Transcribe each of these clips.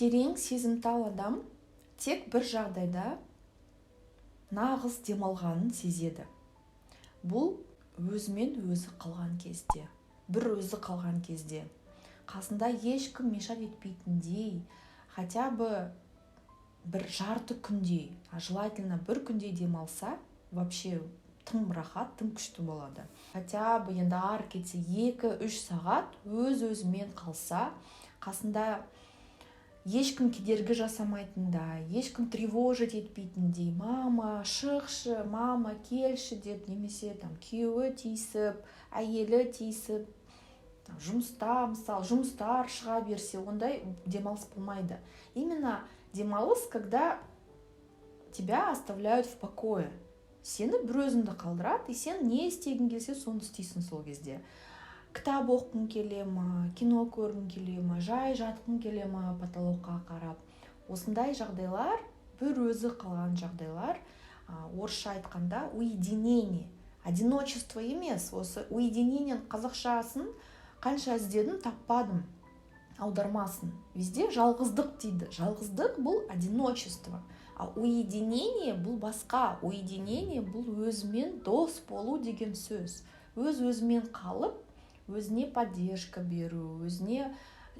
Терең сезімтал адам тек бір жағдайда нағыз демалғанын сезеді. Бұл өзімен өзі қалған кезде, бір өзі қалған кезде, қасында ешкім мешать етпейтіндей, хотя бы бір жарты күндей, а желательно бір күндей демалса, вообще тым рахат, тым күшті болады. Хотя бы енді ары кетсе 2-3 сағат өз-өзімен қалса, қасында ешкім кедергі жасамайтындай, ешкім тревожить етпейтіндей, мама шықшы, мама келші деп, немесе там күйеуі тиісіп, әйелі тиісіп, там, жұмыста, мысалы, жұмыстар шыға берсе, ондай демалыс болмайды. Именно демалыс, когда тебя оставляют в покое. Сені бір өзіңді қалдырады, и сен не істегің келсе, соны істейсің сол кезде. Кітап оққың келе ма, кино көргің келе ма, жай жатқың келе ма потолокқа қарап. Осындай жағдайлар, бір өзі қалған жағдайлар, орысша айтқанда уединение, одиночество емес. Осы уединение қазақшасын қанша іздедім, таппадым аудармасын. Везде жалғыздық дейді. Жалғыздық бұл одиночество, а уединение бұл басқа. Уединение бұл өзімен дос болу деген сөз. Өз өзімен қалып, өзіне поддержка беру, өзіне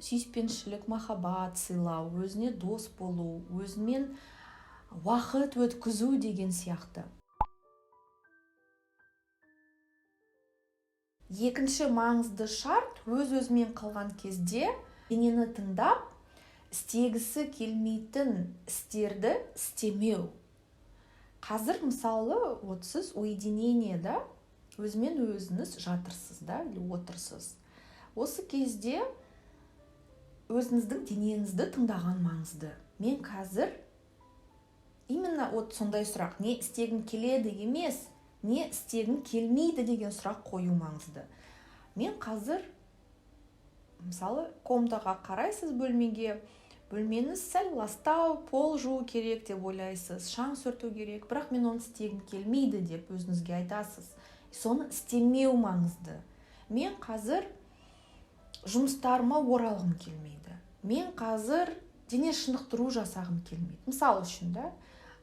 сүйіспеншілік, махаббат сыйлау, өзіне дос болу, өзімен уақыт өткізу деген сияқты. Екінші маңызды шарт, өз-өзімен қалған кезде денені тыңдап, істегісі келмейтін істерді істемеу. Қазір мысалы, вот сіз уединениеда өзімен өзіңіз жатырсыз да, или отырсыз. Осы кезде өзіңіздің денеңізді тыңдаған маңызды. Мен қазір именно вот сондай сұрақ, не істегім келеді емес, не істегім келмейді деген сұрақ қою маңызды. Мен қазір мысалы комнатаға қарайсыз, бөлмеге, бөлмеңіз сәл ластау, пол жуу керек деп ойлайсыз, шаң сүрту керек, бірақ мен оны істегім келмейді деп өзіңізге айтасыз. Соны істемеу маңызды. Мен қазір жұмыстарыма оралғым келмейді. Мен қазір дене шынықтыру жасағым келмейді. Мысал үшін, да,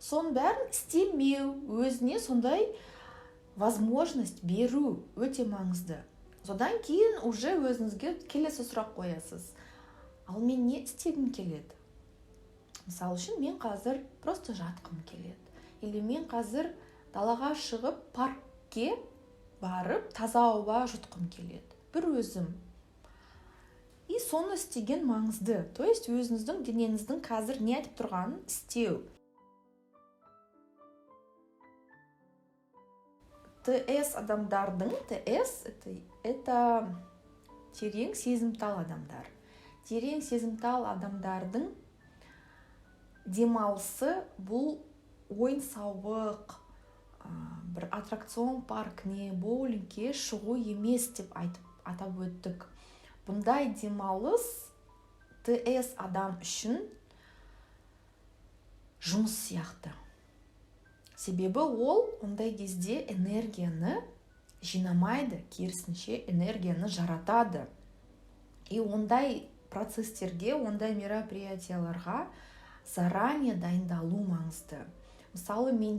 соның бәрін істемеу, өзіне сондай возможность беру өте маңызды. Содан кейін уже өзіңізге келесі сұрақ қоясыз. Ал мен не істегім келеді? Мысал үшін, мен қазір просто жатқым келеді. Или мен қазір далаға шығып паркке барып таза ауа жұтқым келеді. Бір өзім. И соны істеген маңызды. То есть өзіңіздің денеңіздің қазір не айтып тұрғанын істеу. ТС адамдардың, ТС это терең сезімтал адамдар. Терең сезімтал адамдардың демалысы бұл ойын-сауық, бір аттракцион паркіне, боулингке шығу емес деп айтып, атап өттік. Бұндай демалыс ТС адам үшін жұмыс сияқты. Себебі ол ондай кезде энергияны жинамайды, керісінше энергияны жаратады. И ондай процесстерге, ондай мероприятияларға заранее дайындалу маңызды. Мысалы, мен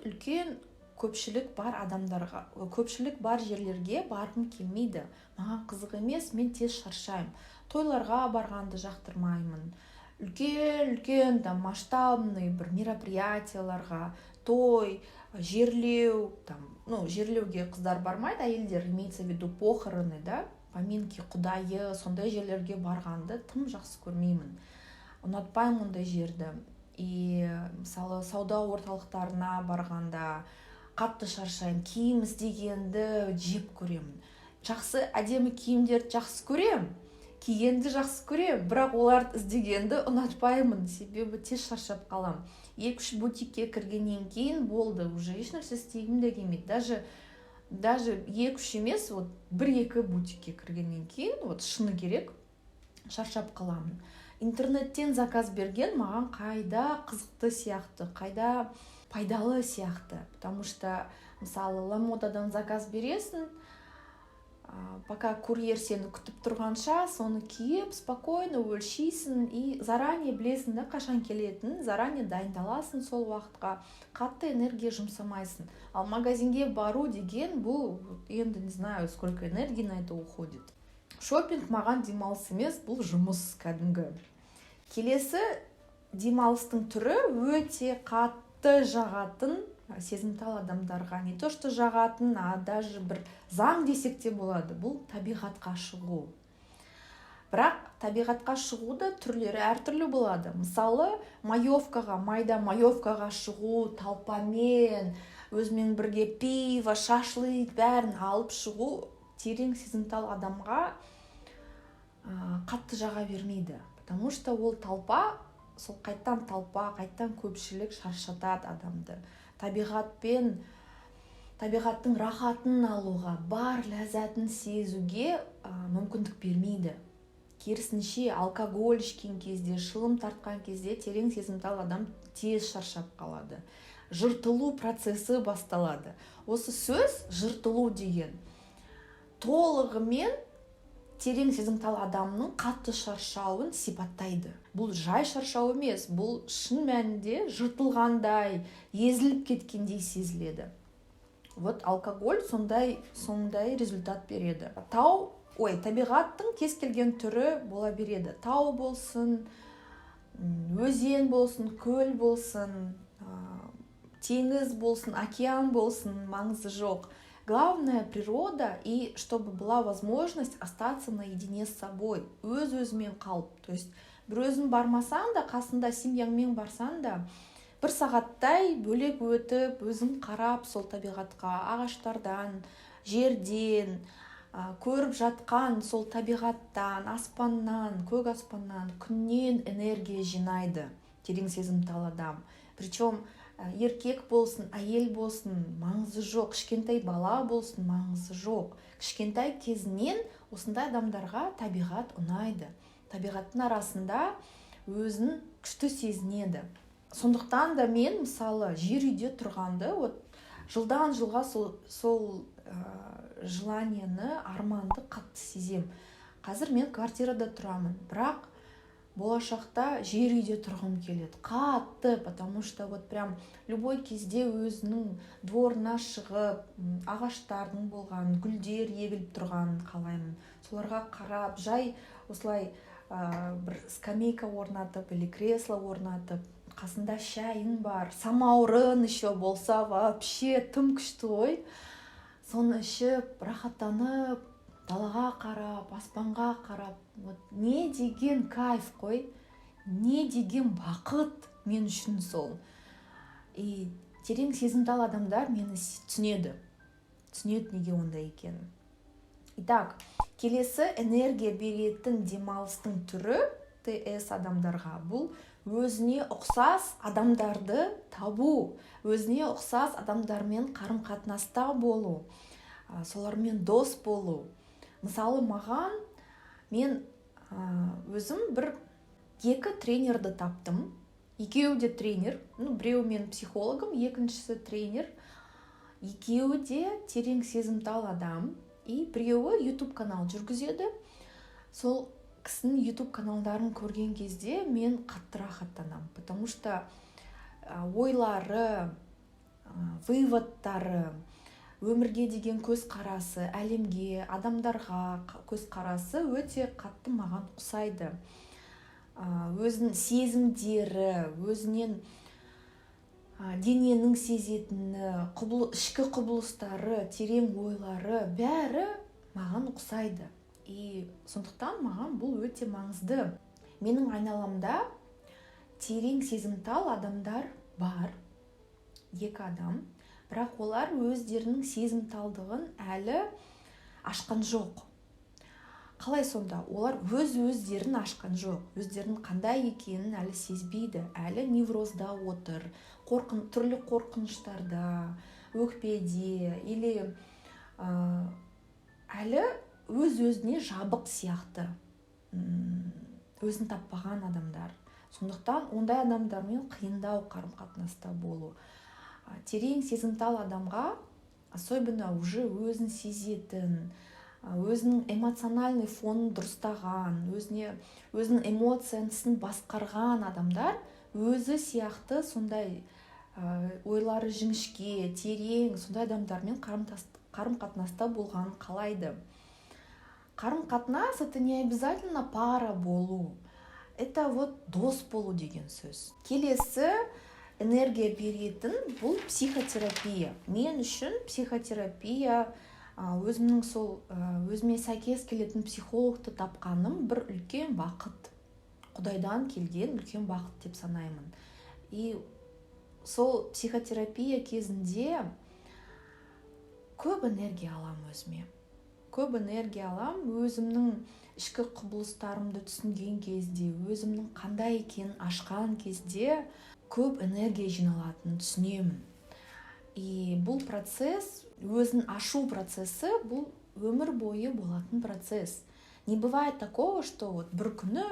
үлкен көпшілік бар адамдарға, көпшілік бар жерлерге барғым келмейді. Маған қызық емес, мен тез шаршаймын. Тойларға барғанды жақтырмаймын. Үлкен-үлкен там масштабный бір мероприятияларға, той, жерлеу, там, ну, жерлеуге қыздар бармайды, әйелдер, имеется в виду похороны, да, поминки, құдайы, сондай жерлерге барғанды тым жақсы көрмеймін. Ұнатпаймын ондай жерді. И мысалы, сауда орталықтарына барғанда қатты шаршаймын, киім іздегенді жеп көремін. Жақсы, әдемі киімдерді жақсы көрем, кигенді жақсы көрем, бірақ оларды іздегенді ұнатпаймын, себебі тез шаршап қалам. 2-3 бутикке кіргеннен кейін болды, уже ешнәрсе істегім де келмейді. Даже 2-3 емес, вот 1-2 бутикке кіргеннен кейін, вот шыны керек, шаршап қаламын. Интернеттен заказ берген маған қайда қызықты сияқты, қайда пайдалы сияқты, потому что мысалы, Ламодадан заказ бересің, Пока курьер сені күтіп тұрғанша, соны киіп, спокойно өлшейсің и заранее білесің да қашан келетінін, заранее дайындаласың сол уақытқа, қатты энергия жұмсамайсың. Ал магазинге бару деген бұл енді не знаю, сколько энергии на это уходит. Шопинг маған демалыс емес, бұл жұмыс кәдімгі. Келесі демалыстың түрі өте қатты жағатын сезімтал адамдарға, не то что жағатын, а даже бір заң десек те болады, бұл табиғатқа шығу. Бірақ табиғатқа шығу да түрлері әртүрлі болады. Мысалы, маевкаға, майда маевкаға шығу, толпамен, өзімен бірге пиво, шашлык, бәрін алып шығу терең сезімтал адамға қатты жаға бермейді, потому что ол толпа, сол қайттан толпа, қайттан көпшілік шаршатады адамды. Табиғатпен, табиғаттың рахатын алуға, бар ләззатын сезуге мүмкіндік бермейді. Керісінше, алкоголь ішкен кезде, шылым тартқан кезде терең сезімтал адам тез шаршап қалады, жыртылу процесі басталады. Осы сөз, жыртылу деген, толығымен терең сезімтал адамның қатты шаршауын сипаттайды. Бұл жай шаршау емес, бұл шын мәнінде жыртылғандай, езіліп кеткендей сезіледі. Вот алкоголь сондай результат береді. Тау, ой, табиғаттың кез келген түрі бола береді: тау болсын, өзен болсын, көл болсын, теңіз болсын, океан болсын, маңызы жоқ. Главное — природа и чтобы была возможность остаться наедине с собой, өз өзімен қалып. То есть бір өзің бармасаң да, қасында семьяңмен барсаң да, бір сағаттай бөлек өтіп, өзің қарап сол табиғатқа, ағаштардан, жерден, көріп жатқан сол табиғаттан, аспаннан, көк аспаннан, күннен энергия жинайды терең сезімтал адам. Причем еркек болсын, әйел болсын, маңызы жоқ, кішкентай бала болсын, маңызы жоқ. Кішкентай кезінен осындай адамдарға табиғат ұнайды, табиғаттың арасында өзін күшті сезінеді. Сондықтан да мен, мысалы, жер үйде тұрғанды, вот жылдан жылға сол желаниені, арманды қатты сезем. Қазір мен квартирада тұрамын, бірақ болашақта жер үйде тұрғым келеді қатты, потому что вот прям любой кезде өзінің дворына шығып, ағаштардың болғанын, гүлдер егіліп тұрғанын қалаймын. Соларға қарап, жай осылай бір скамейка орнатып или кресло орнатып, қасында шайың бар, самаурын еще болса, вообще тым күшті ғой. Соны ішіп, рахаттанып, далаға қарап, аспанға қарап, вот не деген кайф қой, не деген бақыт мен үшін сол. И терең сезімтал адамдар мені түсінеді, түсінеді неге ондай екенін. Итак, келесі энергия беретін демалыстың түрі ТС адамдарға — бұл өзіне ұқсас адамдарды табу, өзіне ұқсас адамдармен қарым қатынаста болу, солармен дос болу. Мысалы, маған, мен өзім бір екі тренерді таптым. Екеуі де тренер, ну, біреуі менің психологым, екіншісі тренер. Екеуі де терең сезімтал адам, и біреуі YouTube канал жүргізеді. Сол кісінің YouTube каналдарын көрген кезде мен қатты рахаттанамын, потому что ойлары, выводтары, өмірге деген көзқарасы, әлемге, адамдарға көзқарасы өте қатты маған ұқсайды. Өзінің сезімдері, өзінен дененің сезетіні, ішкі құбылыстары, терең ойлары, бәрі маған ұқсайды. И сондықтан маған бұл өте маңызды. Менің айналамда терең сезімтал адамдар бар, екі адам, бірақ олар өздерінің сезімталдығын әлі ашқан жоқ. Қалай сонда? Олар өз өздерін ашқан жоқ, өздерінің қандай екенін әлі сезбейді, әлі неврозда отыр, түрлі қорқыныштарда, өкпеде или әлі өз өзіне жабық сияқты, өзін таппаған адамдар. Сондықтан ондай адамдармен қиындау қарым қатынаста болу. Терең сезімтал адамға, особенно уже өзін сезетін, Өзінің эмоциональный фонын дұрыстаған, өзіне, өзінің эмоциясын басқарған адамдар өзі сияқты сондай ойлары жіңішке, терең, сондай адамдармен қарым қатынаста болғанын қалайды. Қарым қатынас — это не обязательно пара болу, это вот дос болу деген сөз. Келесі энергия беретін бұл психотерапия. Мен үшін психотерапия, өзімнің сол өзіме сәйкес келетін психологты тапқаным бір үлкен бақыт, құдайдан келген үлкен бақыт деп санаймын. И сол психотерапия кезінде көп энергия аламын өзіме, көп энергия аламын. Өзімнің ішкі құбылыстарымды түсінген кезде, өзімнің қандай екенін ашқан кезде көп энергия жиналатынын түсінемін. И бұл процесс, өзін ашу процесі, бұл өмір бойы болатын процесс. Не бывает такого, что вот бір күні,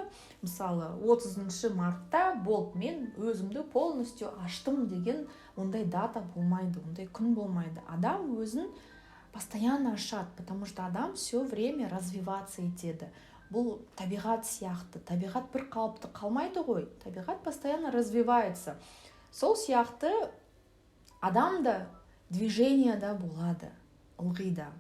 мысалы, 30 мартта болды, мен өзімді полностью аштым деген ондай дата болмайды, ондай күн болмайды. Адам өзін постоянно ашады, потому что адам все время развиваться етеді. Бұл табиғат сияқты, табиғат бір қалыпты қалмайды ғой, табиғат постоянно развивается. Сол сияқты адам да движенияда болады ылғи да.